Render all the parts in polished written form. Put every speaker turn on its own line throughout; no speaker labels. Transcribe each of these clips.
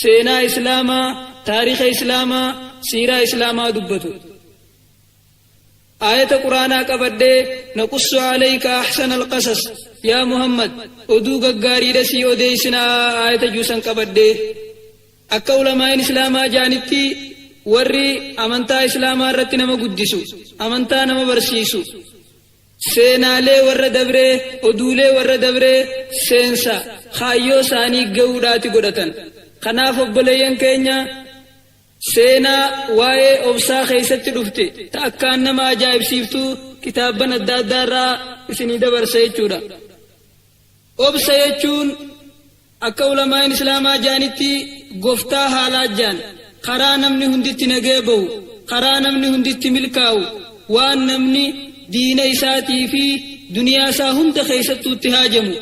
Seenaa Islaamaa, taariikha Islaamaa, siiraa Islaamaa dubbatu. Aayata Qur'aanaa qabadhee naqussu alayka ahsana alqasas yaa Muhammad oduu gaggaariidha sii odeeysinaa aayata juusan qabadhee. Akka ulamaa'iin Islaamaa ja'anitti warri amantaa Islaamaa irratti nama guddisu, amantaa nama barsiisu, seenaalee warra dabree, oduulee warra dabree seensa kaayyoo isaanii ga'uudhaati godhatan. Kanaaf obboleeyyan keenya seenaa waa'ee obsaa keessatti dhufte ta akkaan nama ajaa'ibsiiftu kitaabban adda addaa irraa isinii dabarsa jechuudha. Obsa jechuun akka ulamaa'iin Islaamaa ja'anitti goftaa haalaa ja'an, karaa namni hundi itti nagaya bahu, karaa namni hundi itti milkaa'u, waan namni diina isaatii fi duniyaa isaa hunda keessattuu itti haajamu,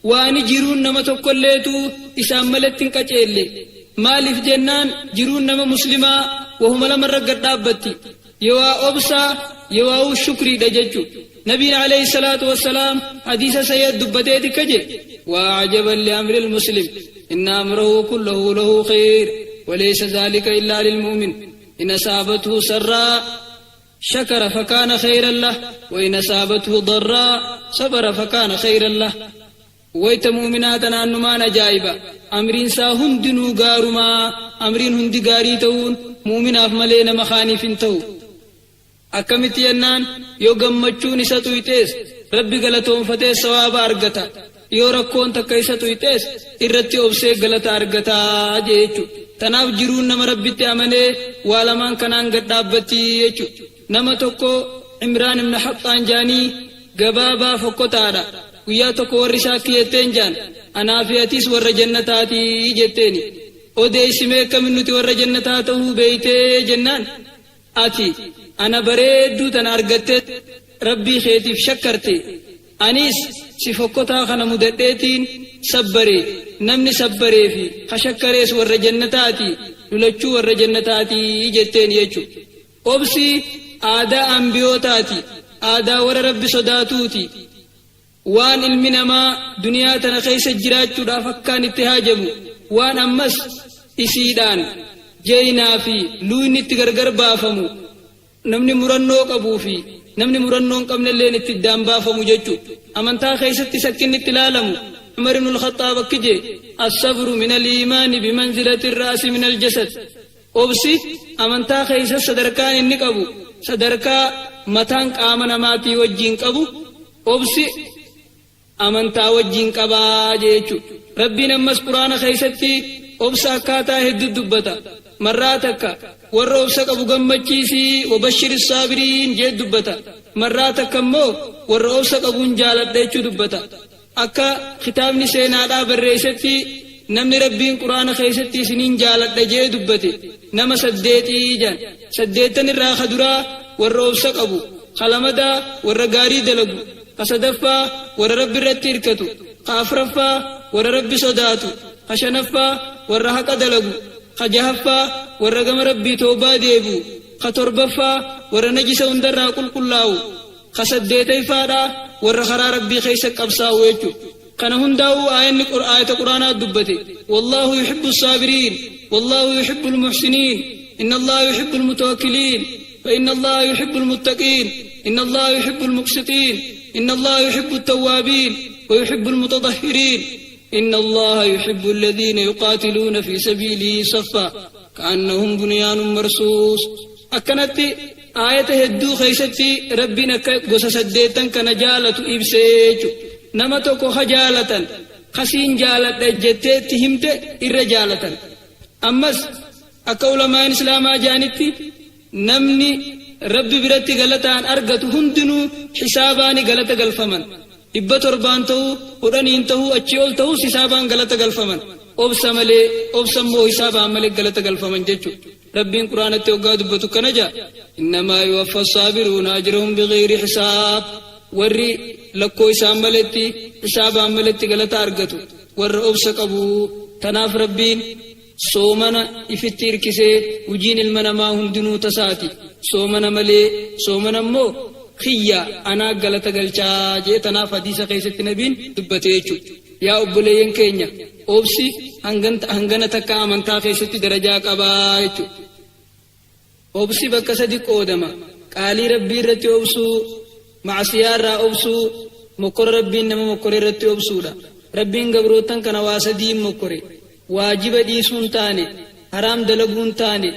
waani jiruun nama tokkolleetuu isaan maletti hin qaceelle. Maaliif jennaan jiruun nama muslimaa wahuma lamarra gad dhaabbatti. Yowaa obsaa yowaawuu shukriidha jechu. Nabiin aleyhi salaatu wassalaam hadiisa sahiha dubbateeti akka je, Waa ajaban li amril muslim inna amrahu kullahu lahu kheyr waleysa zaalika illaa lilmu'min in asaabathu sarraa shakara fakaana kheyran lah wa in asaabathu darraa sabara fakaana kheyran lah. Wayta mu'minaa tanaan numaan ajaa'iba. Amriin isaa hundinuu gaarumaa, amriin hundi gaarii ta'uun mu'minaaf malee nama kaaniif hin ta'u. Akkamitti jennaan yoo gammachuun isa tuyxees Rabbi galatoonfatee sawaaba argata, yoo rakkoon takka isa tuyxees irratti obsee galata argata je'e jechu. Tanaaf jiruun nama Rabbitti amanee waa lamaan kanaan gad dhaabbatti jechu. Nama tokko Imraan ibn Haxxaan ja'anii gabaabaa fokkotaadha. Guyyaa tokko warri isaa akki jetteen ja'an, anaa fi atis warra jannataati jetteeni. Odeeysi mee akkamin nuti warra jannataa tahuu beeytee jennaan, ati ana bareedduu tana argattee Rabbii keetiif shakkarte, aniis si fokkotaa kana mudadheetiin sabbare, namni sabbaree fi ka shakkarees warra jannataati, nu lachuu warra jannataati jetteeni jechu. Obsi aadaa anbiyootaati, aadaa warra Rabbi sodaatuuti. Waan ilmi namaa duniyaa tana keessa jiraachuudhaaf akkaan itti haajamu, waan ammas isiidhaan jeeynaa fi luuyni itti gargar baafamu, namni murannoo qabuu fi namni murannoo hin qabnelleen itti iddaan baafamu jechu. Amantaa keessattis akki inni itti laalamu, Umar ibnul Khaxxaab akki jee, As-sabru minal iimaani bimanzilati ra'asi minal jasad. Obsi amantaa keessa sadarkaan inni qabu sadarkaa mataan qaama namaatii wajjiin qabu obsi amantaa wajjiin qaba jee jechuudha. Rabbiin ammas Qur'aana keessatti obsa akkaataa hedduu dubbata. Marraa takka warra obsa qabu gammachiisi wabashshiri saabiriin jee dubbata. Marraa takka immoo warra obsa qabuun jaaladha jechuu dubbata. Akka kitaabni seenaadhaa barreessetti namni Rabbiin Qur'aana keessatti isiniin jaaladha je'ee dubbate nama saddeeti je'an. Saddeettan irraa ka duraa warra obsa qabu, ka lamadaa warra gaarii dalagu, ka sadaffaa warra Rabbirratti irkatu, ka afraffaa warra Rabbi sodaatu, ka shanaffaa warra haqa dalagu, ka jahaffaa warra gama Rabbii tawbaa deebi'u, ka torbaffaa warra najisa hundarraa qulqullaawu, Ka saddeetayfaadhaa warra karaa Rabbii keessa qabsaa'u jechu. Kana hundaa'uu aayanni aayata Qur'aanaa dubbate. Wallaahu yuhibbu saabiriin, wallaahu yuhibbu almuhsiniin, inna Allaaha yuhibbu almutawakkiliin, fa inna Allaaha yuhibbu almuttaqiin, inna Allaaha yuhibbu almuqsitiin, inna Allaaha yuhibbu attawwaabiin, wa yuhibbu almutadahhiriin, inna Allaaha yuhibbu alladhiina yuqaatiluuna fi sabiilihi saffaa ka'annahum bunyaanun marsuus. Akkanatti aayata hedduu keessatti Rabbiin akka gosa saddeettan kana jaalatu ibsee jechuudha. Nama tokko ka jaalatan ka siin jaaladha jettee itti himte irra jaalatan. Ammas akka ulamaa'in Islaamaa ja'anitti namni Rabbi biratti galataan argatu hundinuu hisaabaani galata galfaman. 700n ta'uu, 10n ta'uu, achii ol ta'uus hisaabaan galata galfaman. Obsa malee, obsa immoo hisaabaan malee galata galfaman jechuudha. Rabbiin Qur'aanatti hoggaa dubbatu akkana ja'a, Innamaa yuwaffa assaabiruuna ajrahum bighayri hisaab. Warri lakkooysaan maletti, hisaabaan maletti galata argatu, warra obsa qabu. Tanaaf Rabbiin. Soomana ifitti irkisee hujiin ilma namaa hundinuu tasaati. Soomana malee soomana immoo kiyya anaa galata galchaa jee tanaaf hadiisa keessatti nabiin dubbate jechuudha. Yaa obboleeyyan keenya obsi hangana takka amantaa keessatti darajaa qabaa jechuudha. Obsi bakka sadi qoodama. Qaalii rabbii irratti obsuu, macsiyaa irraa obsuu, mokkora rabbiin nama mokkore irratti obsuudha. Rabbiin gabrootan kana waa sadiin mokkore. Waajiba dhiisuun taane, haraam dalaguun taane,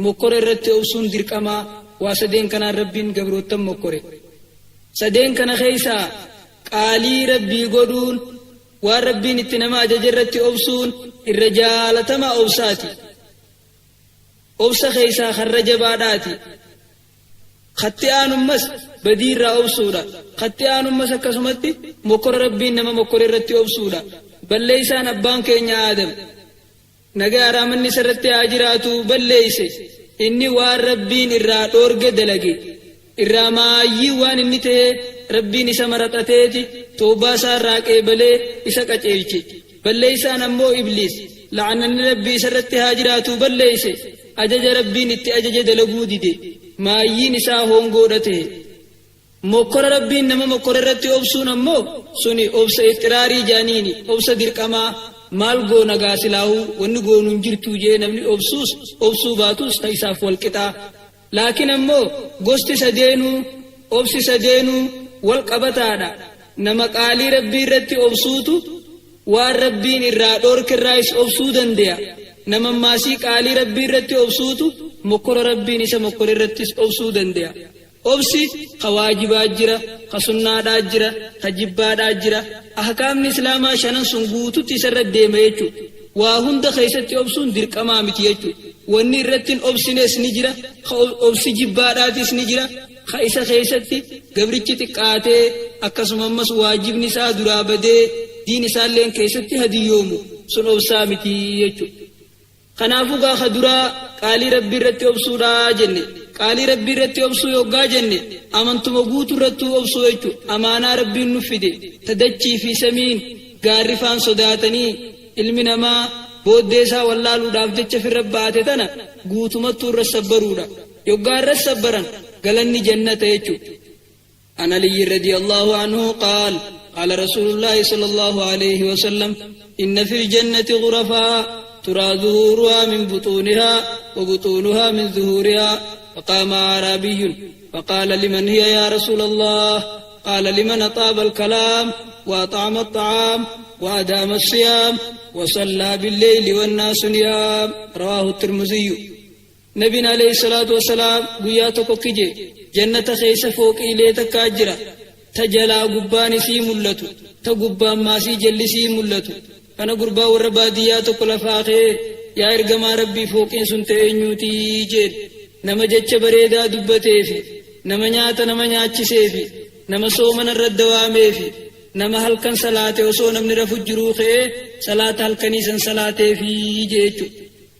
mokkora irratti obsuun dirqamaa waa sadeen kanaan rabbiin gabrootan mokkore. Sadeen kana keessaa qaalii rabbii godhuun waan rabbiin itti nama ajaje irratti obsuun irra jaalatamaa obsaati. Obsa keessaa karra jabaadhaati. Khatti aanummas badii irraa obsuudha. Khatti aanummas akkasumatti mokkora rabbiin nama mokkore irratti obsuudha. Balleeysaan abbaan keenya Aadam nagaa araamanni isarratti haa jiraatu balleeyse inni waan rabbiin irraa dhoorge dalage. Irraa maayyii waan inni ta'e rabbiin isa maraxateeti toobaa isaa irraa qeebalee isa qaceelche. Balleeysaan ammoo Ibliis la'ananni rabbii isarratti haa jiraatu balleeyse ajaja rabbiin itti ajaje dalaguu dide. Maayyiin isaa hongoodha ta'e. Mokkora rabbiin nama mokkora irratti obsuun ammoo suni obsa ixxiraarii jaaniini obsa dirqamaa maal goona gaa silaahuu wanni goonu hin jirtuu jee namni obsuus obsuu baatus ta isaaf wal qixaa. Laakiin ammoo gosti sadeenuu obsi sadeenuu wal qabataadha. Nama qaalii rabbii irratti obsuutu waan rabbiin irraa dhoorke irraayis obsuu dandeya. Nama maasii qaalii rabbii irratti obsuutu mokkora rabbiin isa mokkore irrattis obsuu dandeya. Obsi ka waajibaa jira, ka sunnaadhaa jira, ka jibbaadhaa jira. Ahkaamni islaamaa shanan sun guututti isarra deema jechuudha. Waa hunda keessatti obsuun dirqamaa miti jechuudha. Wanni irratti hin obsines ni jira, ka obsi jibbaadhaatis ni jira, ka isa keessatti gabrichi xiqqaatee akkasuma ammas waajibni isaa duraa badee diin isaalleen keessatti hadiyyoomu sun obsaa miti jechuudha. Kanaafuu gaafa duraa qaalii rabbii irratti obsuudhaa jenne. Qaalii rabbii irratti obsuu yoggaa jenne amantuma guutuu irrattuu obsuu jechuudha. Amaanaa rabbiin nu fide ta dachii fi samiin gaarri faan sodaatanii ilmi namaa booddee isaa wallaaluudhaaf jecha firra baate tana guutumattuu irra sabbaruudha. Yoggaa irra sabbaran galanni jannata jechuudha. عن علي رضي الله عنه قال قال رسول الله صلى الله عليه وسلم إن في الجنة غرفا ترى ظهورها من بطونها وبطونها من ظهورها. فقام أعرابي فقال لمن هي يا رسول الله؟ قال لمن أطاب الكلام وأطعم الطعام وأدام الصيام وصلى بالليل والناس نيام. رواه الترمذي. نبينا عليه الصلاة والسلام guyyaa tokko kije jannata keessa fooqiilee takkaa jira ta jalaa gubbaan isii mul'atu ta gubbaan maasii jalli isii mul'atu. Kana gurbaa warra baadiyyaa tokko lafaa ka'ee yaa ergamaa rabbii fooqiin sun ta'e eenyuutii jedhe. Nama jecha bareedaa dubbateefi nama nyaata nama nyaachiseefi nama soomana irra dawaameefi nama halkan salaate osoo namni rafu jiruu ka'ee salaata halkanii san salaateefi jechuudha.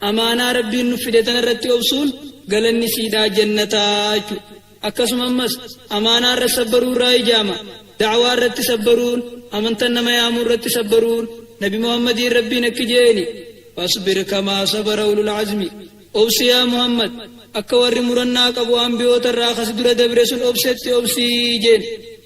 Amaanaa rabbiin nu fide tana irratti obsuun galanni siidhaa jannataa jechuudha. Akkasuma ammas amaanaa irra sabbaruu irraa ijaama. Da'waa irratti sabbaruun, amantan nama yaamuu irratti sabbaruun, Nabi Muhammadiin rabbiin akki jeeni. Fasbir kamaa sabara ulul azmi. Obsi yaa Muhammad akka warri murannaa qabu ambiyoota irraa kas dura dabre sun obsetti obsii jeen.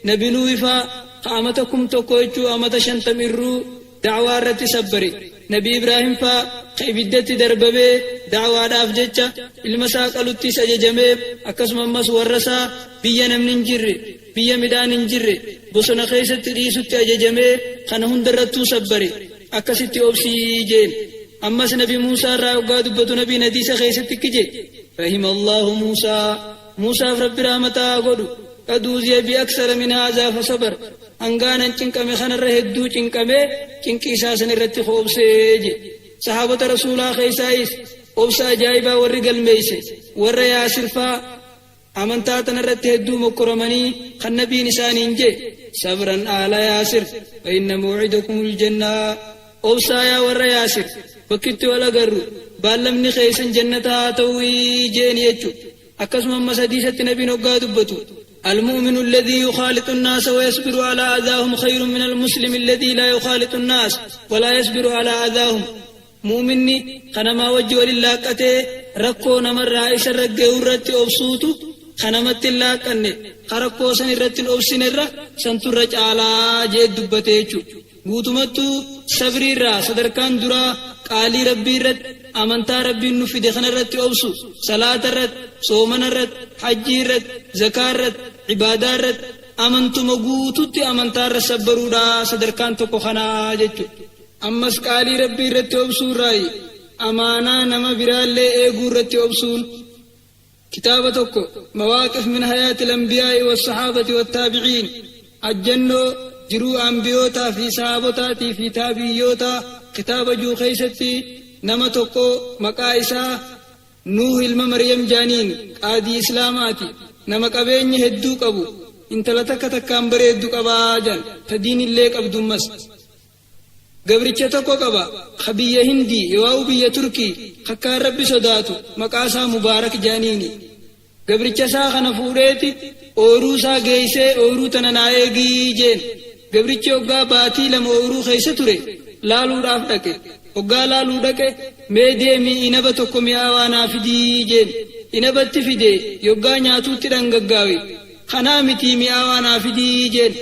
Nabi Nuuhi faa ka amata 1000 jechuu amata 50 irruu da'waa irratti sabbare. Nabi Ibraahim faa ka ibiddatti darbamee da'waadhaaf jecha ilma isaa qaluttis ajajamee akkasuma ammas warra isaa biyya namni hin jirre biyya midhaan hin jirre bosona keessatti dhiisutti ajajamee kana hundarrattuu sabbare akkasitti obsii jeen. Ammas Nabi Muusaa irraa yoggaa dubbatu nabiin hadiisa keessatti kije rahima Allahu Muusaa Muusaaf rabbi rahmataa godhu qad uuziya bi aksara min haazaa fasabar hangaanan cinqame kanarra hedduu cinqamee cinqii isaa san irratti obsee je. Sahaabota rasuulaa keessaayis obsa ajaa'ibaa warri galmeeyse warra Yaasir faa amantaa tanarratti hedduu mokkoramanii kan nabiin isaaniin je sabran aala Yaasir fa inna maw'idakumul jannaa. Obsaa yaa warra Yaasir bakkitti wal agarru baallamni keessan jannata haa ta'uu jeeni jechu. Akkasuma ammas hadiisatti nabiin hoggaa dubbatu المؤمن الذي يخالط الناس ويصبر على أذاهم خير من المسلم الذي لا يخالط الناس ولا يصبر على أذاهم. Mu'minni ka namaa wajji walin laaqqatee rakkoo namarraa isarra ge'urratti obsuutu ka namatti hin laaqqanne ka rakkoo san irratti hin obsinerra santurra caalaa jee dubbate jechu. Guutumattuu sabriirraa sadarkaan duraa qaalii Rabbii irratti, amantaa Rabbiin nu fide kana irratti obsu, salaata irratti, soomana irratti, hajjii irratti, zakaa irratti, ibaadaa irratti, amantuma guututti amantaa irra sabbaruudha, sadarkaan tokko kanaa jechu. Ammas qaalii Rabbii irratti obsuu irraayi amaanaa nama biraallee eeguu irratti obsuun. Kitaaba tokko, Mawaaqif min Hayaatil Anbiyaa'i Wassahaabati Wattaabiciin, Ajjannoo Jiruu Anbiyootaa fi Sahaabotaatii fi Taabi'iyyootaa, kitaaba jiru keessatti nama tokko maqaa isaa Nuuh ilma Maryam jaaniin, qaadii Islaamaati, nama qabeenya hedduu qabu, intala takka takkaan bareeddu qabaa jan, ta diinillee qabdu ammas. Gabricha tokko qaba, ka biyya Hindii yooauu biyya Turkii, kakkaan Rabbi sodaatu, maqaa isaa Mubaarak jaaniini. Gabricha isaa kana fuudheeti ooyruu isaa geeysee ooyruu tana naa eegii jeen. Gabrichi hoggaa baatii 2 ooyruu keeysa ture, laaluudhaaf dhaqe. Hoggaa laaluu dhaqe, mee deemii inaba tokko mi'aawaa naa fidii jeen. Inaba itti fidee, yoggaa nyaatuutti dhangaggaawe. Kanaa mitii mi'aawaa naa fidii jeen.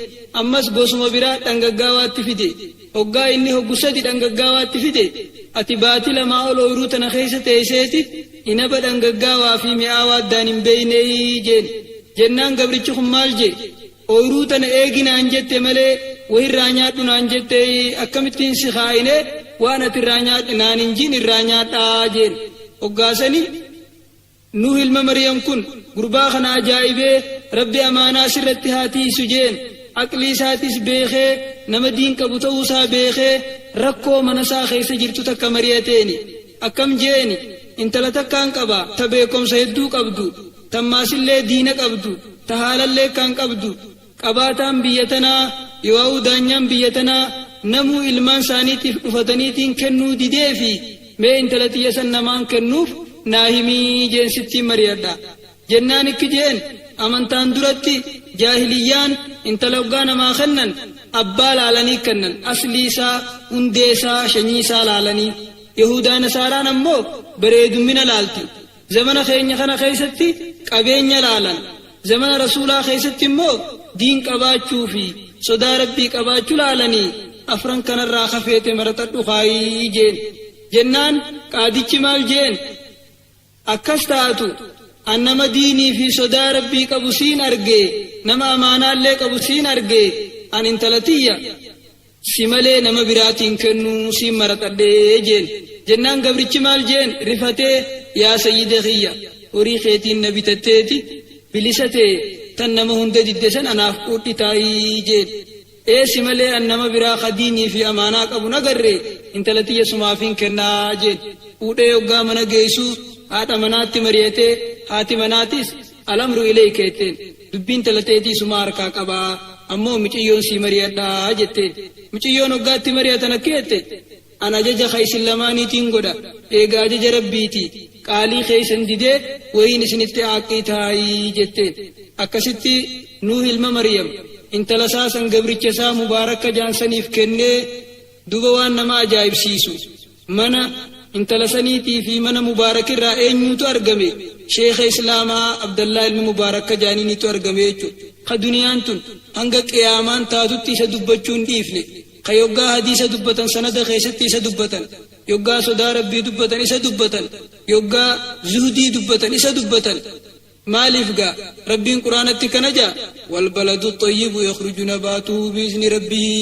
Ammas gosuma biraa dhangaggaawaatti fide. Hoggaa inni hoggu sadi dhangaggaawaa itti fide, ati baati lamaa ol ooyruu tana keessa teeyseeti inaba dhangaggaawaa fi mi'aawaa addaan hin beeyneeyii jeen. Jennaan gabrichi kun maal jee? Ooyruu tana eegi naan jette malee wahirraa nyaadhu naan jetteeyii akkamittiin si kaayine waan ati irraa nyaadhi naan hin jiin irraa nyaadhaa jeen. Hoggaa sani Nuuh ilma Maryam kun gurbaa kana ajaa'ibee Rabbi amaanaa sirratti haa tiiysu jeen. Aqlii isaatis beekhee nama diin qabu ta'uu isaa beekhee rakkoo mana isaa keessa jirtu takka mari'ateeni. Akkam jeeni, intala takkaan qaba ta beekkomsa hedduu qabdu, tammaasillee diina qabdu, ta haalallee akkaan qabdu. Qabaataan biyya tanaa yooauu daanyaan biyya tanaa namuu ilmaan isaaniitiif dhufataniitiin kennuu dideefi mee intala tiyya san namaan kennuuf naa himii jeen sittiin mari'adha. Jennaan ikki jeen amantaan duratti jaahiliyyaan intala hoggaa namaa kennan abbaa laalanii kennan, aslii isaa, hundee isaa, shanyii isaa laalanii. Yahuudaa nasaaraan ammoo bareedummina laalti. Zamana keenya kana keessatti qabeenya laalan. Zamana Rasuulaa keessatti immoo diin qabaachuu fi sodaa Rabbii qabaachuu laalanii afran kanarraa ka feete maraxadhu kaayii jeen. Jennaan qaadichi maal jeen? Akkas taatu an nama diinii fi sodaa Rabbii qabu siin argee, nama amaanaallee qabu siin argee, an intala tiyya si malee nama biraatiin kennuu siin maraxadhee jeen. Jennaan gabrichi maal jeen? Rifatee, yaa sayyida kiyya, horii keetiin na bitatteeti bilisa tee tan nama hunda didde san anaaf quudhi taa'ii jeen. Ee si malee an nama biraa ka diinii fi amaanaa qabu hin agarre, intala tiyya sumaafiin kennaa jeen. Fuudhee yoggaa mana geeysu haadha manaatti mari'atee, haati manaatis al-amru ilayka jetteen. Dubbii intala teetii suma harkaa qaba, ammoo miciyyoon sii mari'adha jetteen. Miciyyoon hoggaa itti mari'atan akki jette, An ajaja ka isin lamaaniitiin godha, eega ajaja Rabbiiti, qaalii keeysan didee wahiin isinitti aaqqii tahaayii jetteen. Akkasitti Nuuh ilma Maryam intala isaa san gabricha isaa Mubaarakka ja'an saniif kennee, duuba waan nama ajaa'ibsiisu, Mana intala saniitii fi mana Mubaarak irraa eenyuutu argame? Sheekha Islaamaa Abdallaa ilma Mubaarak ka ja'aniinitu argame jechu. Ka duniyaan tun hanga qiyaamaan taatutti isa dubbachuu hin dhiifne. Ka yoggaa hadiisa dubbatan sanada keessatti isa dubbatan. Yoggaa sodaa Rabbii dubbatan isa dubbatan. Yoggaa zuhdii dubbatan isa dubbatan. Maaliif gaa Rabbiin Qur'aanatti kana ja'a, Walbaladu xayyibu yakhruju nabaatuhu bi'izni rabbihi,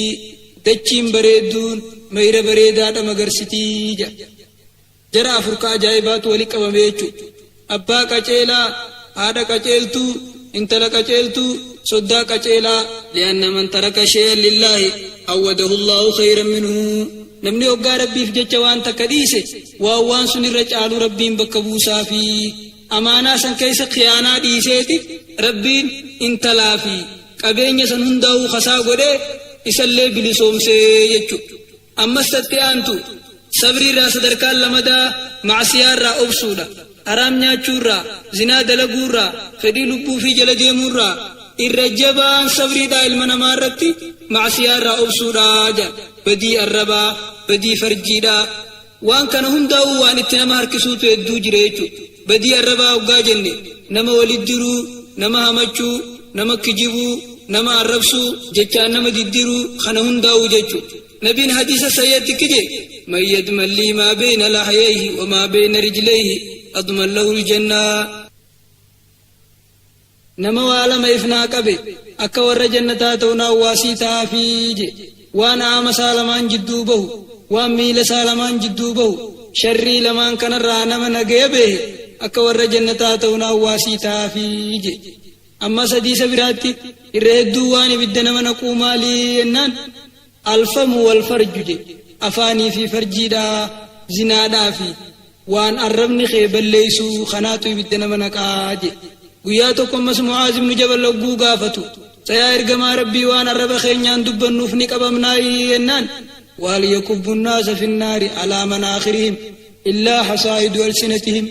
dachiin bareedduun mayra bareedaadha magarsitii ja'a. Jara afur ka ajaa'ibaatu wali qabame jechu. Abbaa qaceelaa, haadha qaceeltuu, intala qaceeltuu, soddaa qaceelaa. Li'anna man taraka shay'an lillaahi awwadahu Allaahu khayran minhu. Namni hoggaa Rabbiif jecha waan takka dhiise, waan waan sun irra caalu Rabbiin bakka buusaafi. Amaanaa san keessa khiyaanaa dhiiseeti Rabbiin intalaa fi qabeenya san hundaahuu kasaa godhee isallee bilisoomsee jechu. Ammas tatti aantu sabriirraa sadarkaan lamadaa ma'siyaarraa obsuudha. Haraam nyaachuurraa, zinaa dalaguurraa, fedhii lubbuufii jala deemuurraa irra jabaan sabriidhaa ilma namaa irratti ma'siyaarraa obsuudha jedhan. Badii arrabaa, badii farjiidhaa. Waan kana hundaa'uu waan itti nama harkisuutu hedduu jira jechuudha. Badii arrabaa hoggaa jenne, nama walit diruu, nama hamachuu, nama kijibuu, nama arrabsuu, jechaan nama diddiruu, kana hundaa'uu jechuudha. Nabiin hadiisa sahiihatti kije: man yadman lii maa beyna lahyayhi wa maa beyna rijlayhi adman lahu ljannaa. Nama waa lama if naa qabe akka warra jannataa ta'u naaf waasii ta'aafii je. Waan aama isaa lamaan jidduu bahu, waan miila isaa lamaan jidduu bahu, sharrii lamaan kanarraa nama nagaya behe akka warra jannataa ta'u naaf waasii ta'aafii je. Ammas hadiisa biraatti, irra hedduu waan ibidda nama naquu maali jennaan, alfamu wal farju je, afaanii fi farjiidha, zinaadhaa fi waan arrabni kee balleeysu kanaatu ibidda nama naqaa je. Guyyaa tokko ammas Mu'aaz ibnu Jabal hogguu gaafatu, sa yaa ergamaa Rabbii, waan arraba keenyaan dubbannuuf ni qabamnaayii jennaan, wahal yakubbu nnaasa finnaari alaa manaakhirihim illaa hasaa'idu alsinatihim,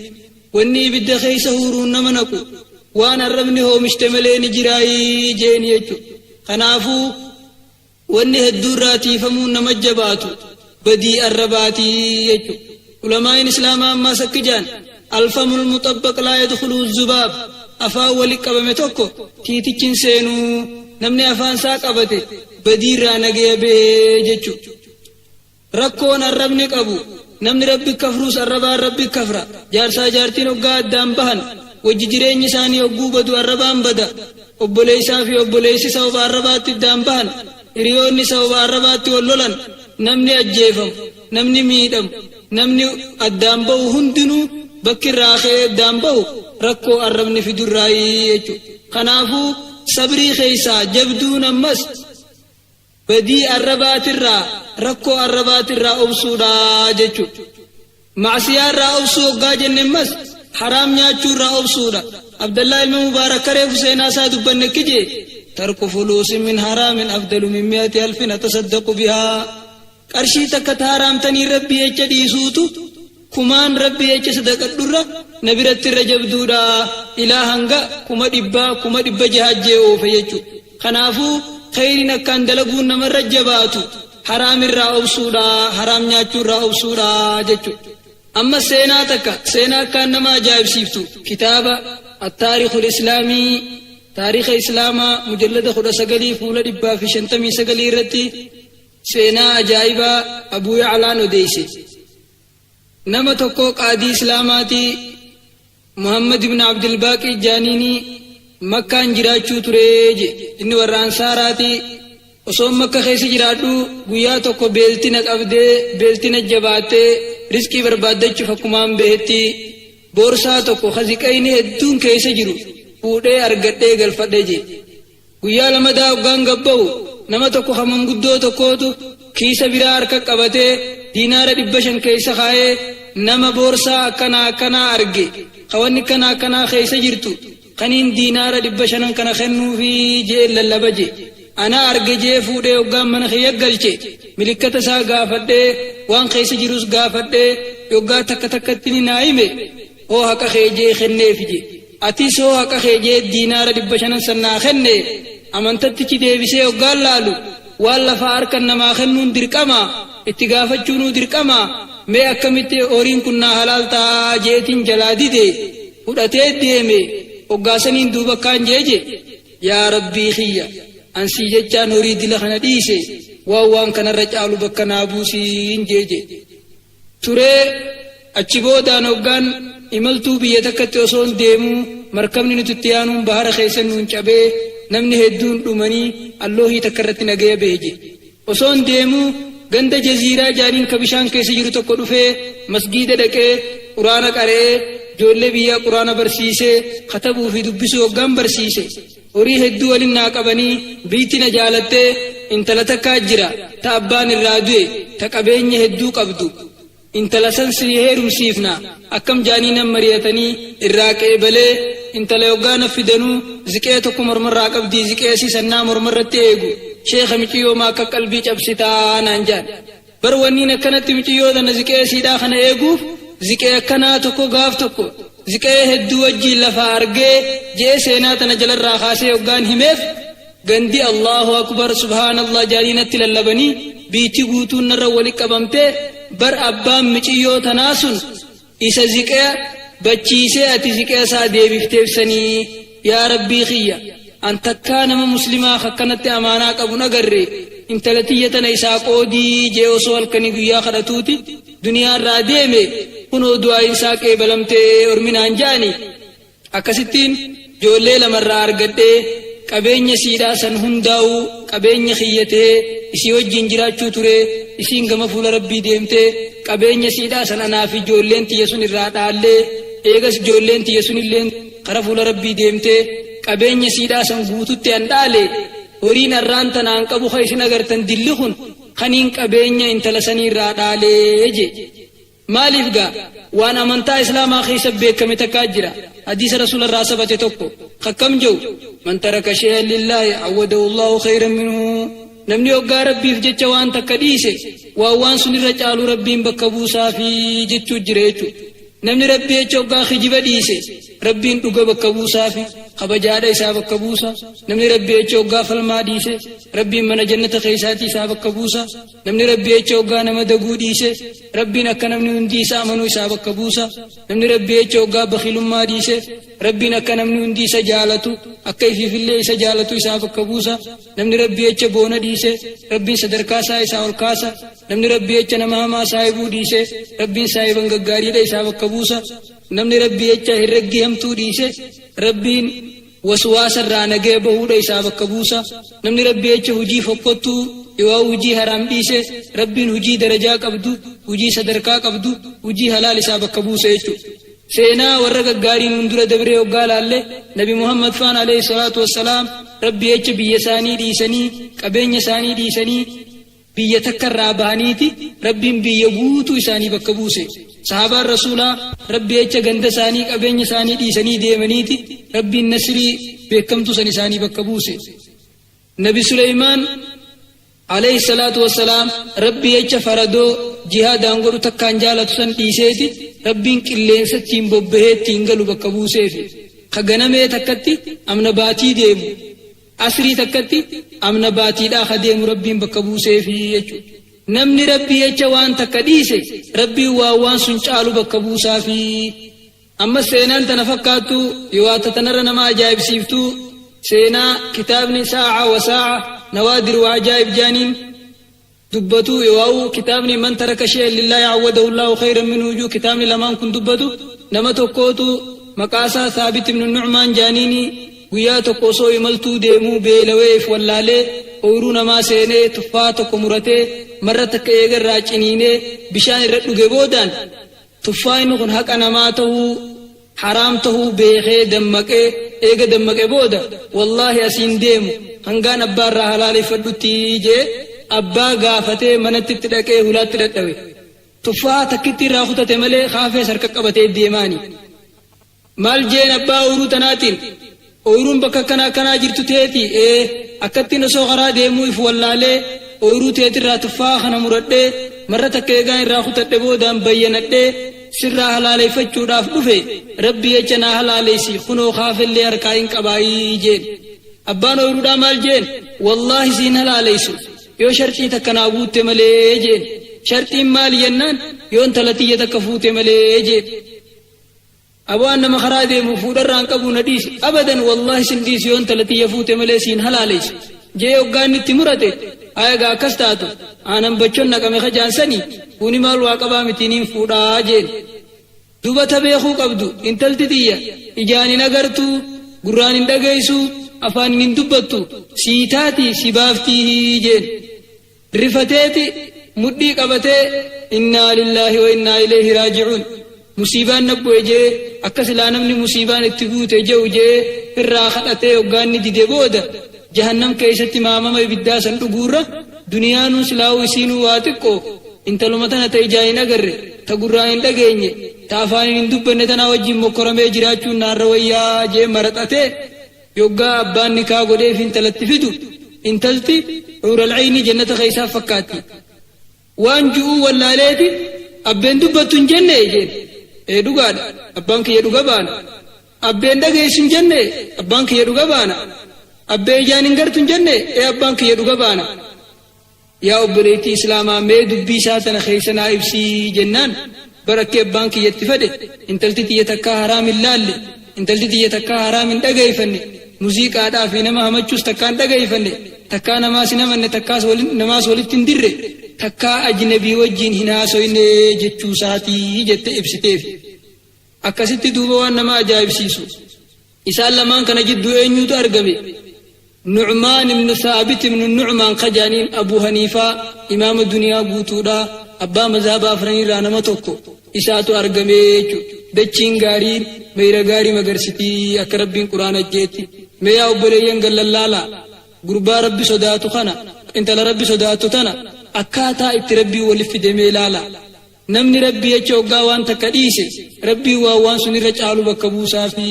wanni ibidda keeysa huuruun nama naqu waan arrabni hoomishte malee ni jiraayii jeeni jechu. Kanaafuu wanni hedduu irraa tiifamuun nama jabaatu badii arrabaatii jechu. Ulamaa'iin islaamaa ammaas akki jaan: alfamul muxabbaq laa yadkhuluhu zubaab, afaan wali qabame tokko tiitichi hin seenuu. Namni afaan isaa qabate badii irraa nagaya bahee jechu. Rakkoon arrabni qabu, namni Rabbi kafruus arrabaan Rabbi kafra. Jaarsaa jaartiin hoggaa addaan bahan, wajji jireenyi isaanii hogguu badu arrabaan bada. Obboleeysaa fi obboleeysi sababa arrabaatti iddaan bahan, hiriyoonni sababa arrabaatti wal lolan, namni ajjeefamu, namni miidhamu, namni addaan bahu hundinuu bakki irraa ka'ee addaan bahu rakkoo arrabni fidurraayi jechuudha. Kanaafuu sabrii keessaa jabduun ammas badii arrabaatirraa, rakkoo arrabaatirraa obsuudha jechuudha. Ma'siyaa irraa obsuu hoggaa jenne ammas haraam nyaachuu irraa obsuudha. Abdallaa ilma Mubaarak ka reefu seenaa isaa dubbanne akki jee: tarku fuluusin min haraamin afdalu min mi'ati alfin atasaddaqu bihaa. Qarshii takka ta haraamtanii Rabbii jecha dhiisuutu kumaan Rabbii jecha sadaqadhurra na biratti irra jabduudha. Ilaa hanga 600,000, 600,000 jee oofe jechuudha. Kanaafuu kheyriin akkaan dalaguun namarra jabaatu haraam irraa obsuudha, haraam nyaachuu irraa obsuudha jechuudha. Amma seenaa takka, seenaa akkaan nama ajaa'ibsiiftu, kitaaba Attaarikhul Islaamii, taariikha Islaamaa, mujallada 19 fuula 159 irratti seenaa ajaa'ibaa Abuu Ya'laan odeeyse. Nama tokko qaadii Islaamaatii Muhammad ibn Abdilbaaqii jaaniinii Makkaan jiraachuu ture je. Inni warra Ansaaraati. Osoon Makka keessa jiraadhu guyyaa tokko beelti na qabdee, beelti na jabaattee, rizqii barbaaddachuuf akkumaan bahetti boorsaa tokko ka ziqayni hedduun keessa jiru fuudhee argadhee galfadhe je. Guyyaa lamadaa hoggaan gad bahu nama tokko ka manguddoo tokkootu kiisa biraa harka qabatee diinaara 500 keessa kaayee, nama boorsaa akkanaa akkanaa arge ka wanni akkanaa akkanaa keessa jirtu kaniin diinaara 500 kana kennuufii je'een lallaba je. Ana arge je'ee fuudhee hoggaan mana kiyya galche milikkata isaa gaafadhee, waan keessa jirus gaafadhee, yoggaa takka takkatti ni naa hime, hoo haqa kee je'ee kenneefi je. Atis hoo haqa kee je'ee diinaara 500 san naa kenne. Amantattichi deebisee hoggaan laalu, waan lafaa harkan namaa kennuun dirqama, itti gaafachuunuu dirqama, mee akkamitti horiin kun naa halaal ta'a je'eetiin jalaa dide, fudhatee deeme. Hoggaa saniin duuba akkaan je'e je, yaa Rabbii kiyya, an sii jechaan horii dila kana dhiise, waan waan kanarra caalu bakka naa buusiin je'e je. Turee achi boodaan hoggaan imaltuu biyya takkatti osoon deemuu markabni nuti itti yaanuun bahara keessa nuun cabee, namni hedduun dhumanii, alloohii takka irratti nagaya bahe je. Osoon deemuu ganda jaziiraa jaaniin ka bishaan keessa jiru tokko dhufee, masgiida dhaqee quraana qara'ee, ijoollee biyyaa quraana barsiisee, katabuu fi dubbisuu hoggaan barsiise, horii hedduu walin naa qabanii, biitti na jaalattee, intala takkaa jira ta abbaan irraa du'e ta qabeenya hedduu qabdu, intala san si heerumsiifna, akkam jaanii nan mariyatanii, irraa qeebalee, intala yoggaa naf fidanuu ziqee tokko mormarraa qabdii, ziqee asii sannaa mormarratti eegu, sheekha, miciyyoo maa akka qalbii cabsitaa naan jaan. Bar wanniin akkanatti miciyyoo tana ziqee siidhaa kana eeguuf, ziqee akkanaa tokko gaaf tokko ziqee hedduu wajjiin lafaa argee je'ee, seenaa tana jalarraa kaasee hoggaan himeef, gandi Allahu Akbar, Subhaanallah jaanii natti lallabanii, biitti guutuun narra wali qabamtee, Bar abbaan miciyyoo tanaa sun isa ziqaya bachiisee ati ziqaya isaa deebifteef sanii. Yaa Rabbii kiyya, an takkaa nama muslimaa akkanatti amaanaa qabun agarre, intala tiyya tana isaa qoodii jee osoo halkanii guyyaa kadhatuuti duniyaarraa deeme, kunoo du'aayin isaa qeebalamtee orminaan ja'ani. Akkasittiin joollee lamarraa argadhee qabeenya siidhaa san hundaa'uu qabeenya kiyya tahee isii wajjiin jiraachuu turee, isiin gama fuula Rabbii deemtee qabeenya siidhaa san anaa fi joolleen tiyya sun irraa dhaallee, eegas joolleen tiyya sunilleen kara fuula Rabbii deemtee qabeenya siidhaa san guututti an dhaale. Horiin arraan tana an qabu ka isin agartan dilli kun kaniin qabeenya intala sanii irraa dhaalee je. Maaliif gaa waan amantaa islaamaa keessa beekame takkaa jira, hadiisa rasuula irraa sabate tokko kakkam je'u: man taraka shay'an lillaahi awwadahu Allahu khayran minhu. Namni hoggaa Rabbiif jecha waan takka dhiise, waan waan sun irra caalu Rabbiin bakka buusaafi jechuu jira jechu. Namni Rabbii jecha hoggaa kijiba dhiise, Rabbiin dhuga bakka buusaafi kabajaadha isaa bakka buusa. Namni Rabbii jecha hoggaa falmaa dhiise, Rabbiin mana jannata keessaatii isaa bakka buusa. Namni Rabbii jecha hoggaa nama daguu dhiise, Rabbiin akka namni hundi isa amanuu isaa bakka buusa. Namni Rabbii jecha hoggaa bakhilummaa dhiise, Rabbiin akka namni hundi isa jaalatu, akka ifiifillee isa jaalatu isaa bakka buusa. Namni Rabbii jecha boona dhiise, Rabbiin sadarkaa isaa isaa ol kaasa. Namni Rabbii jecha nama hamaa saahibuu dhiise, Rabbiin saahiban gaggaariidha isaa bakka buusa. Namni Rabbii jecha herreggii hamtuu dhiise, Rabbiin waswaasa irraa nagaya bahuudha isaa bakka buusa. Namni Rabbii jecha hujii fokkottuu yookaan hujii haraam dhiise, Rabbiin hujii darajaa qabdu, hujii sadarkaa qabdu, hujii halaal isaa bakka buusa jechuudha. Seenaa warra gaggaarii nuun dura dabree hoggaa laalle, Nabi Muhammad faan alayhi salaatu wassalaam Rabbii jecha biyya isaanii dhiisanii, qabeenya isaanii dhiisanii, biyya takka irraa bahaniiti Rabbiin biyya guutuu isaanii bakka buuse. Sahaabaan Rasuulaa Rabbii jecha ganda isaanii, qabeenya isaanii dhiisanii deemaniiti Rabbiin nasrii beekamtuu san isaanii bakka buuse. Nabi Suleymaan alayhi salaatu wassalaam Rabbii jecha faradoo jihaadaan godhu takkaan jaalatu san dhiiseeti Rabbiin qilleensa ittiin bobbahee ittiin galu bakka buuseefi. Ka ganamee takkatti amna baatii deemu, asrii takkatti amna baatiidhaa ka deemu Rabbiin bakka buuseefi jechuudha. Namni Rabbii jecha waan takka dhiise, Rabbiin waan waan sun caalu bakka buusaafi. Ammas seenaan tana fakkaattu yoo tanarra nama ajaa'ibsiiftu, seenaa kitaabni Saa'a wa Saa'a Nawaadir wa Ajaa'ib jaaniin dubbatu, yoo kitaabni man taraka shay'an lillaahi awwadahu Allahu khayran minhu juu, kitaabni lamaan kun dubbatu, nama tokkootu maqaasaa Thaabit ibn Nu'maan jaaniini guyyaa tokko osoo imaltuu deemuu beelaweef wallaalee ooyiruu namaa seenee tuffaa tokko muratee marra takka eegarraa ciniinee bishaan irra dhuge. Boodaan tuffaa inni kun haqa namaa tahuu, haraam tahuu beekee dammaqee. Eega dammaqe booda, wallaahi asiin deemu hangaan abbaa irraa halaaleeffadhutti jee abbaa gaafatee manatti itti dhaqee hulaatti dhadhawe. Tuffaa takkitti irraa kutate malee kaafees harka qabatee deemaani. Maal jeen abbaa ooyiruu tanaatiin? Ooyiruun bakka akkanaa akkanaa jirtu teeti? Ee, akkattiin osoo karaa deemuu if wallaalee ooyiruu teetirraa tuffaa kana muradhee marra takka eegaan irraa kutadhe boodaan bayyanadhee sirraa halaaleeffachuudhaaf dhufe, Rabbi jecha naa halaaleessi, kunoo kaafellee harkaa hin qabaayii jeen. Abbaan ooyiruudhaa maal jeen? Wallaahi siin halaaleessu yoo sharxii takka naa guutte malee jeen. Sharxiin maali jennaan, yoo intala tiyya takka fuute malee jeen. Aboo, nama karaa deemu fuudharraan qabu, na dhiisi. Abadan, wallaahi sin dhiisi, yoo intala tiyya fuute malee siin halaaleessu jee. Hoggaan itti murate, haa akkas taatu, aanan bachoon naqame kajaansanii kuni maal waa qabaa mitiniin fuudhaa jeen. Dubata beekuu qabdu, intalti tiyya ijaan hin agartuu, gurraan hin dhageessu, afaan hin dubbattu, sii taati, si baaftii jeen. Rifateeti mudhii qabatee, innaa lillaahi wa innaa ilayhi raaji'uun, musiibaan na bu'e jee, akka silaa namni musiibaan itti buute je'u jee irraa kadhatee. Hoggaanni dide booda, jahannam keessatti maamama ibiddaa san dhuguurra duniyaanuu silaa'uu isiinuu waa xiqqoo, intaluma tana ta ijaan hin agarre, ta gurraan hin dhageenye, ta afaaniin hin dubbanne tanaa wajjin mokkoramee jiraachuun naarra wayyaa jee maraxatee. Yoggaa abbaan nikaa godheef intalatti fidu, intalti xuural cayni jannata keessaa fakkaatti. Waan ju'uu wallaaleeti, abbeen dubbattu hin jenne jeen. Ee, dhugaadha, abbaan kiyya dhuga baana. Abbeen dhageessu hin jenne? Abbaan kiyya dhuga baana. Abbee ijaan hin gartu hin jenne? Ee, abbaan kiyya dhuga baana. Yaa obboleettii Islaamaa, mee dubbii isaa tana keessa naa ibsii jennaan, bar akki abbaan kiyya itti fedhe, intalti tiyya takkaa haraam hin laalle, intalti tiyya takkaa haraam hin dhageeyfanne, muziiqaadhaa fi nama hamachuus takkaa hin dhageeyfanne, takkaa namaas hin hamanne, takkaas namaas walitti hin dirre, takkaa ajnabii wajjiin hin haasoyne jechuu isaatii jette ibsiteefi. Akkasitti duuba waan nama ajaa'ibsiisu, isaan lamaan kana jidduu eenyuutu argame? Nu'maan ibnu Saabit ibnu Nu'maan ka jaaniin Abuu Haniifaa, imaama duniyaa guutuudha, abbaa mazhaba afraniirraa nama tokko, isaatu argame jechuudha. Dachiin gaariin meyra gaarii magarsitii akka Rabbiin Qur'aana jeetti. Mee yaa obboleeyyan gallallaalaa, gurbaa Rabbi sodaatu kana, intala Rabbi sodaattu tana akkaataa itti Rabbiin walif fide mee laalaa. Namni Rabbii jecha hoggaa waan takka dhiise, Rabbiin waan waan sunirra caalu bakka buusaafi.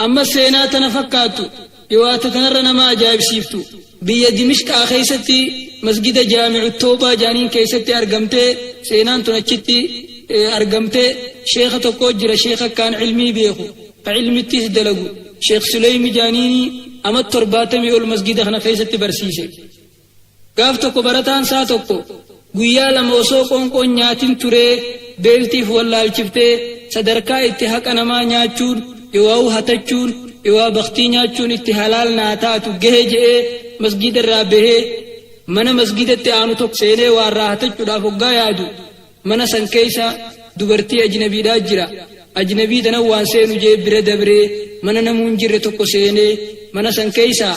Ammas seenaa tana fakkaattu, riwaata tanarra nama ajaa'ibsiiftu, biyya Dimishqaa keessatti masgida Jaami'u Tawbaa jaaniin keessatti argamte. Seenaan tun achitti argamte. Sheekha tokko jira, sheekha akkaan ilmii beeku, ka ilmittis dalagu, Sheekh Suleymi jaaniini, amat 70 ol masgida kana keessatti barsiise. Gaaf tokko barataan isaa tokko guyyaa 2 osoo qoonqoon nyaatin turee beeltiif wallaalchiftee sadarkaa itti haqa namaa nyaachuun yooauu hatachuun yooaa baktii nyaachuun itti halaal naa taatu gahe je'ee masgiida irraa bahee mana masgiidatti aanu tokko seenee waa irraa hatachuudhaaf hoggaa yaadu mana san keessa dubartii ajnabiidhaa jira. Ajnabii tanan waan seenu je'ee bira dabree mana namuu hin jirre tokko seenee mana san keessaa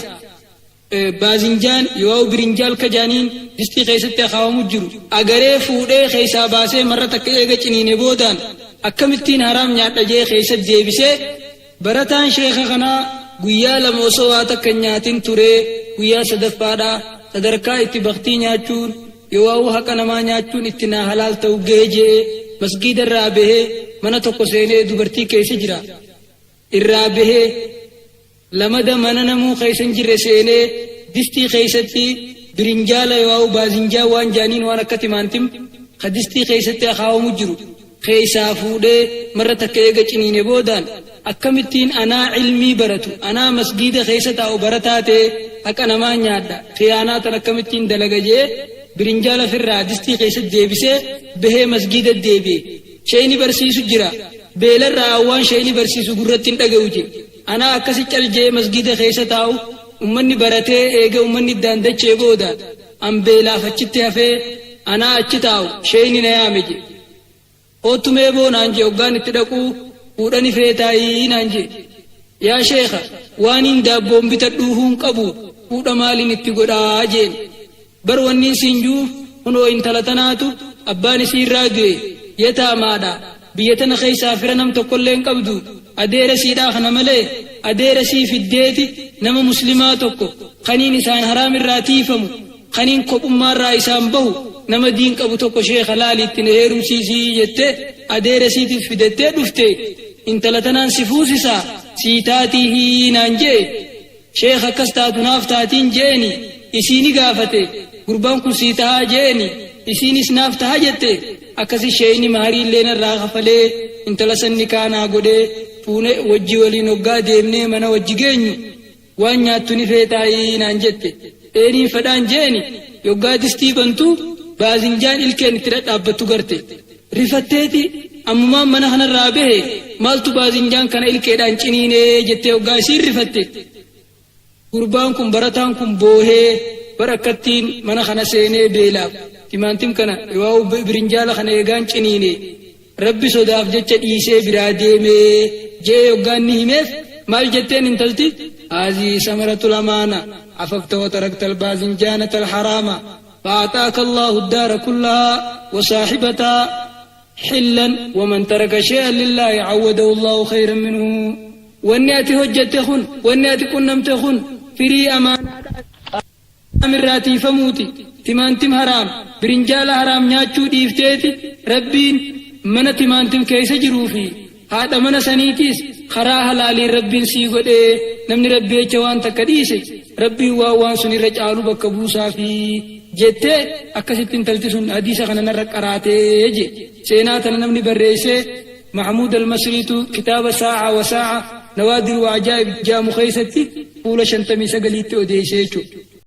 Baazinjaan yooawu birinjaal ka jaaniin distii keessatti akaawamu jiru agaree fuudhee keessaa baasee marra takka eega ciniine boodaan akkamittiin haraam nyaadha je'ee keessatti deebisee. Barataan sheekha kanaa guyyaa 2 osoo waa takka hin nyaatin turee guyyaa sadaffaadhaa sadarkaa itti baktii nyaachuun yooawu haqa namaa nyaachuun itti naa halaal ta'u gahe je'ee masgiida irraa bahee mana tokko seenee dubartii keessa jira irraa bahee Lamada mana namuu keessa hin jirre seenee distii keessatti birinjaala yooawu baazinjaa waan jaaniin waan akka timaantim ka distii keessatti akaawamu jiru keessaa fuudhee marra takka eega ciniine boodaan akkamittiin anaa ilmii baratu, anaa masgiida keessa taa'u barataa ta'ee haqa namaa nyaadha, khiyaanaa tan akkamittiin dalaga je'ee birinjaala firraa distii keessatti deebisee bahee masgiida deebi'e. Sheeyni barsiisu jira. Beelarraa an waan sheeyni barsiisu gurratti hin dhagayu je'e. Anaa akkasi cal je'ee masgiida keessa taa'u, ummanni baratee eega ummanni iddaan dachee booda an beelaaf achitti hafee anaa achi taa'u sheeyni na yaame je'e. Koottu mee boo naan je'e, hoggaan itti dhaquu fuudha ni feetaayii naan je'e. Yaa sheekha, waaniin daabboon bitadhuuhuu hin qabu, fuudha maaliin itti godhaa je'en. Bar wanniin siin ju'uuf kunoo intala tanaatu abbaan isii irraa du'e, yataamaadha, biyya tana keessaa fira nam tokkollee hin qabdu, adeera isiidhaa kana malee, adeera isii fiddeeti nama muslimaa tokko kaniin isaan haraam irraa tiiyfamu, kaniin kophummaarraa isaan bahu, nama diin qabu tokko sheekha laali itti na heerumsiisi jettee adeera isiitiif fidattee dhufte, intala tanaan si fuusisaa sii taatiihii naan je'e. Sheekh akkas taatu naaf taatiin je'eni, isii ni gaafate, gurbaan kun sii tahaa je'eni, isiinis naaf taha jette, akkasi sheeyni mahariillee narraa kafalee intala san nikaa naa godhee fuune, wajji waliin hoggaa deemnee mana wajji geenyu waan nyaattu ni feetaayii naan jette, ee niin fedhaan je'eni, yoggaa distii bantu baazinjaan ilkeen itti dhadhaabbattu garte. Rifatteeti ammumaan mana kanarraa bahe maaltu baazinjaan kana ilkeedhaan ciniinee jettee hoggaa isiin rifatte, gurbaan kun, barataan kun boohee, bar akkattiin mana kana seenee beelaaf timaantim kana yoo'aa birinjaala kana eegaan ciniine Rabbi sodaaf jecha dhiisee biraa deemee je'ee hoggaa inni himeef maal jetteen intalti? Haazii samaratul amaana afafta wa taraktal baazinjaanatal haraama فأعطاك الله الدار كلها وصاحبتها حلا، ومن ترك شيئا لله عوده الله خيرا منه. Wanni ati hojjatte kun, wanni ati qunnamte kun firii amaanaadhaa haraam irraa tiiyfamuuti. Timaantim haraam, birinjaala haraam nyaachuu dhiifteeti Rabbiin mana timaantim keessa jiruu fi haadha mana saniitiis karaa halaaliin Rabbiin sii godhee. Namni Rabbi jecha waan takka dhiise, Rabbiin waan waan sun irra caalu bakka buusaafi jettee akkasitti intalti sun hadiisa kana narra qaraatee je. Seenaa tana namni barreesse Mahmuud Almasriitu kitaaba Saa'a wa Saa'a Nawaadir wa Ajaa'ib jaamu keessatti fuula 59tti odeesse jechuudha.